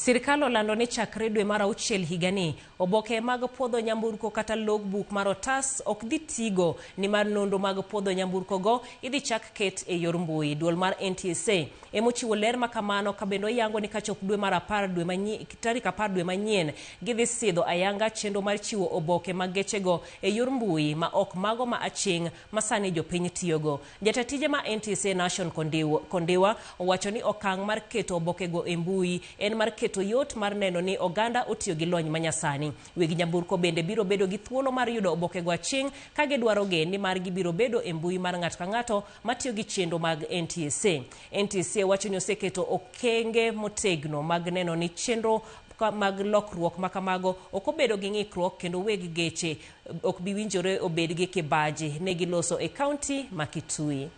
Sirkal olando ni chakre dwe mar auchiel higani, oboke mag puodho nyamburko kata logbook mar otas ok dhi tigo nimar nonro mag puodho nyamburkogo idhi chak ket e yor mbui. Duol mar NTSA emochiwo ler ma kamano ka bende oyango ni kachop dwe mar apar dwe manyien, tarik apar dwe manyien gidhi sidho ayanga chenro mar chiwo oboke mag gechego e yor mbui ma ok mago ma aching' ma sani jopiny tiyogo. Jata tije ma NTSA Nashon Kondiwa owacho ni okang' mar keto obokego e mbui en mar keto yot mar neno ni oganda otiyo gi lony manyasani. Weg nyamburko bende biro bedo gi thuolo mar yudo obokego aching' ka gidwarogi nimar gibiro bedo e mbui mar ng'ato ka ng'ato matiyo gi chenro mag NTSA. NTSA wacho ni oseketo okenge motegno mag neno ni chenro mag lokruok ma kamago ok obedo gi ng'ikruok kendo weg geche ok bi winjore obed gi kibaji. Ne giloso e kaunti ma Kitui.